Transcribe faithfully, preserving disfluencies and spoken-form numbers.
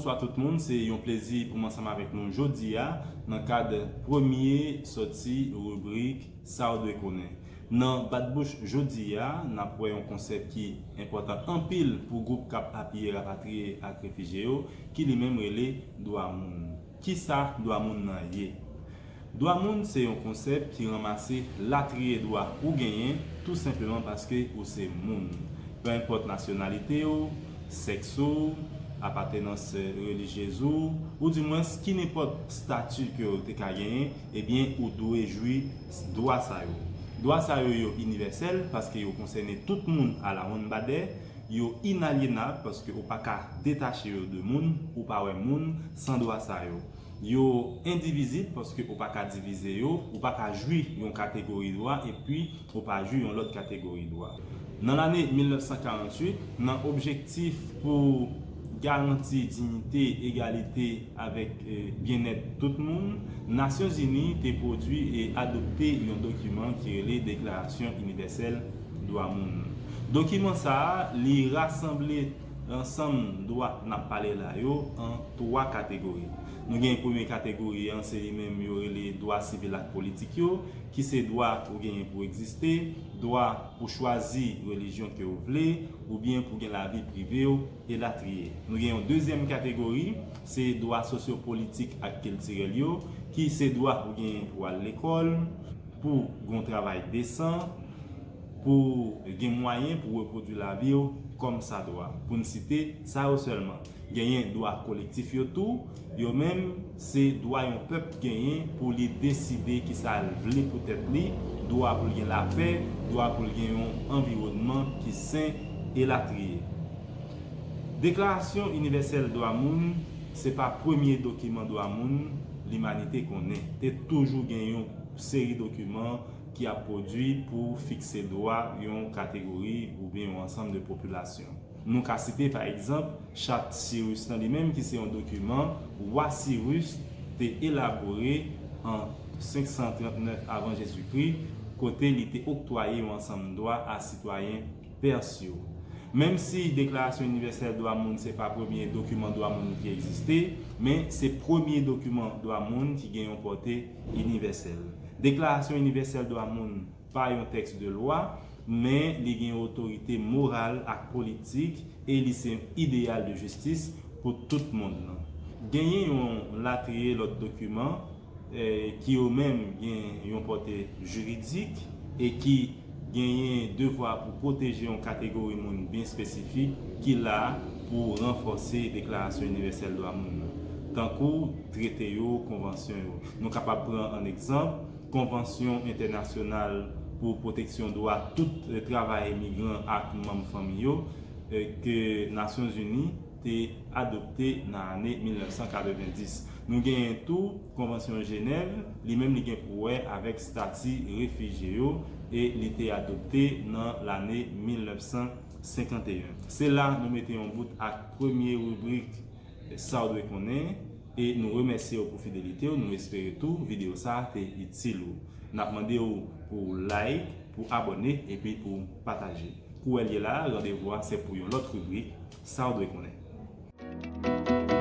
Bonswa tout moun, se yon plezi pou m ansanm avèk nou jodi a nan kad premye sòti ribrik Sa w dwe konnen. Nan Bat Bouch jodi a, n ap wè yon konsèp ki enpòtan anpil pou gwoup k ap apiye rapatriye ak refijye yo, ki li menm rele dwa moun. Kisa dwa moun nan ye? Dwa moun se yon konsèp ki ranmase latriye dwa ou genyen tou senpleman paske ou se moun. Pe enpòt nasyonalite w, sèks ou, apatenans relijyez ou, oudimwens kinenpòt stati ke w te ka genyen, ebyen ou dwe jwi dwa sa yo. Dwa sa yo yo inivèsèl paske yo konsène tout moun alawonnbadè, yo inalyenab paske ou pa ka detache yo de moun, ou pa wè moun san dwa sa yo. Yo endivizib paske ou pa ka divize yo, ou pa ka jwi yon kategori dwa epi ou pa jwi yon lòt kategori dwa. Nan lane mil nèf san karanntuit, nan objektif pou garanti diyite, egalite avèk eh, byennèt tout moun, Nasyonzini te pwodui e adopte yon dokiman ki rele Deklarasyon Inivèsèl Dwa Moun. Dokiman sa a, li rasanble ansanm dwa n ap pale la yo an twa kategori. Nou gen premye kategori an, se li menm yo rele dwa sivil ak politik yo, ki se dwa ou genyen pou egziste, dwa pou chwazi relijyon ke w vle, oubyen pou gen lavi prive w, elatriye. Nou gen yon dezyèm kategori, se dwa sosyopolitik ak kiltirèl yo, ki se dwa ou genyen pou al lekòl, pou gen yon travay desan, pou gen mwayen pou repwodui lavi w kòm sa dwa. Pou n site sa yo sèlman. Genyen dwa kolektif yo tou, yo menm se dwa yon pèp genyen pou li deside kisa l vle pou tèt li, dwa pou l gen lapè, dwa pou l gen yon anviwònman ki sen, elatriye. Deklarasyon Inivèsèl Dwa Moun se pa premye dokiman dwa moun limanite konnen. Te toujou gen yon seri dokiman ki ap pwodui pou fikse dwa yon kategori oubyen yon ansanm de popilasyon. Nou ka site, pa egzanp, Chat Siris lan li menm, ki se yon dokiman wa Siris te elabore an senk san trannèf avan Jezikri, kote li te oktwaye yon ansanm dwa a sitwayen Pès yo. Menm si Deklarasyon Inivèsèl Dwa Moun se pa premye dokiman dwa moun ki egziste, men se premye dokiman dwa moun ki gen yon pòte inivèsèl. Deklarasyon Inivèsèl Dwa Moun pa yon tèks de lwa, men li gen otorite moral ak politik e li se yon ideyal de jistis pou tout mond lan. Genyen yon latriye lòt dokiman, eh, ki yo menm gen yon pòte jiridik e ki genyen devwa pou pwoteje yon kategori moun byen espesifik ki la pou ranfòse Deklarasyon Inivèsèl Dwa Moun nan, tankou trete yo, konvansyon yo. Nou kapab pran an egzanp, Konvansyon Entènasyonal pou Pwoteksyon Dwa tout, eh, travayè migran ak manm fanmi yo, eh, ke Nasyonzini te adopte nan ane mil nèf san katrevenndis. Nou genyen tou Konvansyon Jenèv, li menm li gen pou wè avèk stati refijye yo e li te adopte nan lane mil nèf san senkanteyen. Se la nou mete yon bout ak premye ribrik Sa w dwe konnen e nou remèsye w pou fidelite w. Nou espere tou videyo sa a te itil ou. N ap mande w pou w like, pou w abòne epi pou w pataje. Kou w wè l ye la, randevou a se pou yon lòt ribrik Sa w dwe konnen.